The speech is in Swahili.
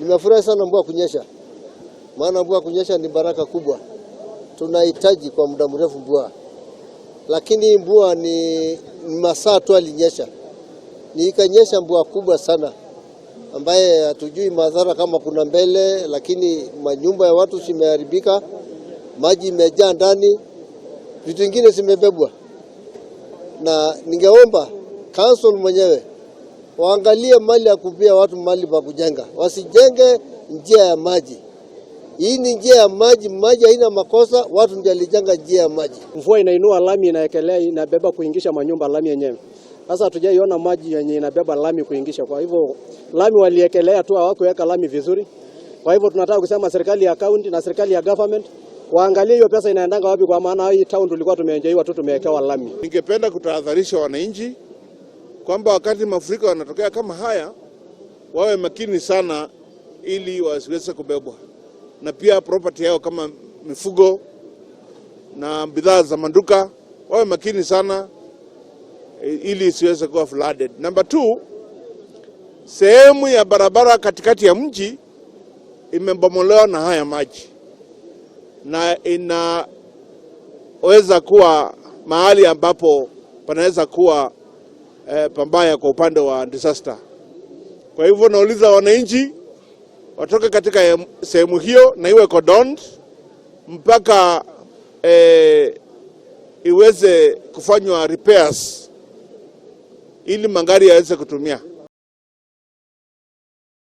Nimefurahi sana mvua kunyesha, maana mvua kunyesha ni baraka kubwa, tunahitaji kwa muda mrefu mvua, lakini mvua ni masaa tu alinyesha, ni ikanyesha mvua kubwa sana ambaye hatujui madhara kama kuna mbele, lakini manyumba ya watu zimeharibika, maji imejaa ndani, vitu vingine zimebebwa, na ningeomba council mwenyewe waangalie mali ya kupia watu mali pa kujenga, wasijenge njia ya maji. Hii ni njia ya maji, maji haina makosa, watu ndio walijenga njia ya maji. Mvua inainua lami, inaekelea, inabeba kuingisha manyumba lami yenyewe. Sasa hatujaiona maji yenye inabeba lami kuingisha. Kwa hivyo lami waliekelea tu, hawakuweka lami vizuri. Kwa hivyo tunataka kusema serikali ya county na serikali ya government waangalie hiyo pesa inaendanga wapi, kwa maana hii town tulikuwa tumeenjoiwa tu, tumewekewa lami. Ningependa kutahadharisha wananchi kwamba wakati mafuriko yanatokea kama haya, wawe makini sana ili wasiweze kubebwa, na pia property yao kama mifugo na bidhaa za maduka wawe makini sana ili isiweze kuwa flooded. Number two, sehemu ya barabara katikati ya mji imebomolewa na haya maji na inaweza kuwa mahali ambapo panaweza kuwa pambaya kwa upande wa disaster. Kwa hivyo nauliza wananchi watoke katika sehemu hiyo na iwe cordoned mpaka iweze kufanywa repairs ili magari yaweze kutumia.